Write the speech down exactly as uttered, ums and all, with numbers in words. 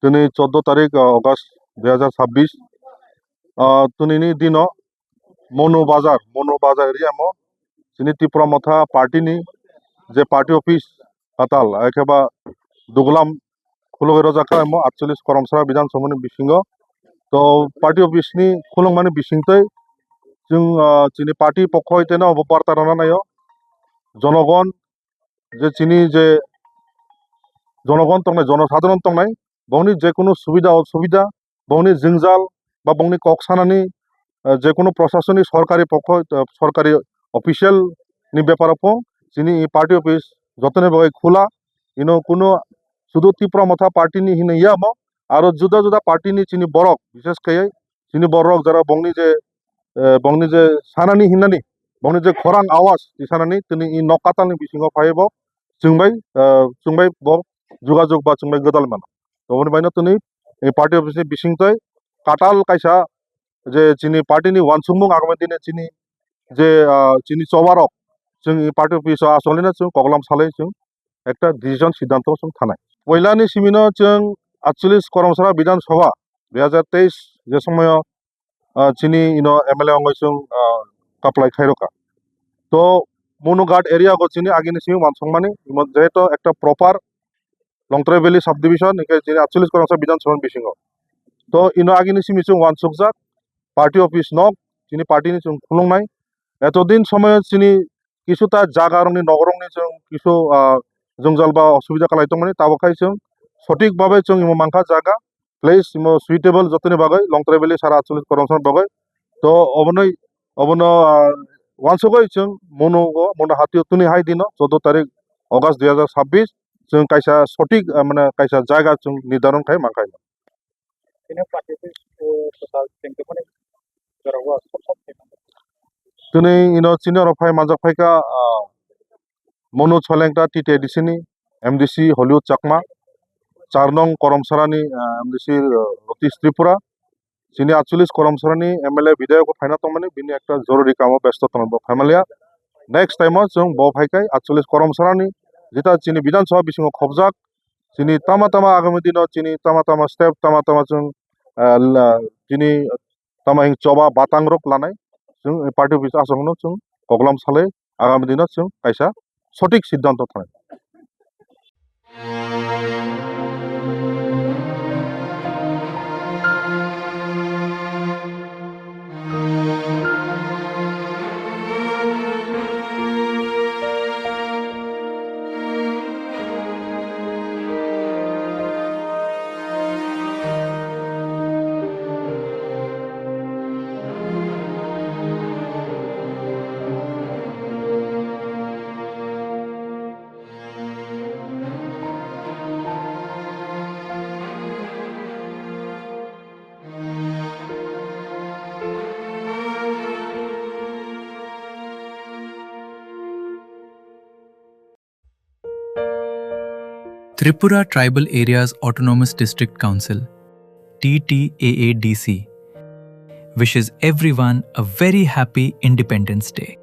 Tini chordo tarik, ah, August dui hazar sabbish. Ah, tinini dino Monu Bazar, Monu Bazar area mo chini Tipra Motha party ni je party office hatal, ekhe ba dugulam khulugwi rojak kha amo atchollish Koromsra Bidhan Sabha ni bisingo. To party office ni khulungmani bisingtwi chwng, ah, chini party pokho teno obo barta rwna naio. Jonogon je chini je jonogon tongnai, jonosadharon tongnai, bongni je kunu subida osubida, bongni jwngjal ba bongni kok sanani, eh, je kunu proshasoni sorkari pokho, eh, sorkari official ni beparo pho chini party office jotoni bagwi khula, ino kunu sudu Tipra Motha party ni hinwi ya mo, aro juda juda party ni chini borok, bishesh khe chini borok jara bongni je, eh, bongni je sanani hinani, bongni je khorang awaz ti sanani tini i nok katalni bisingo phai bo chwngbai, eh, chwngbai bo jugajug ba chwngbai gwdal mano. Oboni baino tini i party office ni bisingtwi katal kaisa je chini party ni uansukmung agami dine chini je, ah, chini chobarok chwng i party office o asolina chwng koklam salai chwng ekta decision siddhanto chwng thanai. Poilani simino chwng atchollish Koromsra Bidhan Sabha dui hazar teis je somoyo, ah, chini ino M L A wngwi chwng, ah, kaplai khairokha. To Monu Ghat area go chini agini simi uansukmani, imo jehetu ekta proper Longtrai Valley subdivision, hingke chini atchollish Koromsra Bidhan Sabha bisingo. To ino agini simi chwng uansukjak, party office nok, chini party ni chwng khulungnai. Etodin somoyo chini kisuta jaga rokni, nok rokni chwng kisu, ah, jwngjal ba osubida kalai tongmani, tabuk khai chwng sothik babe chwng imo mankha jaga, place imo suitable jotoni bagwi, Longtrai Valley sara atchollish Koromsra bagwi. To obonoi, obono, ah, uansugwi chwng Monu o, Monu hatio tini hai dino chordo tarik August dui hazar sabbish chwng kaisa sothik, ah, mane kaisa jaga chwng nirdaron khai mankha. Tini party office, eh, total tengtongmani jorao sok sok tengtong. Tini ino chini oro phai manjak phaikha, ah, Monu Cholengta T T A D C ni M D C Hollywood Chakma, char nong Koromsarani, ah, M D C, ah, Ratish Tripura, chini atchollish Koromsarani M L A bidhayok bo phaina tongmani, bini ekta jorori kamo besto tongo bo phaimaliya. Next time o chwng bo phaikai atchollish Koromsarani jeta chini Bidhan Sabha bisingo khobjak, chini tama tama agami dino chini tama tama step tama tama chwng, ah, la, chini tama hing choba batang rok lanai chwng party office aswkno chwng koklam salai agami dino chwng kaisa sothik siddhanto thanai. Tripura Tribal Areas Autonomous District Council, T T A A D C, wishes everyone a very happy Independence Day.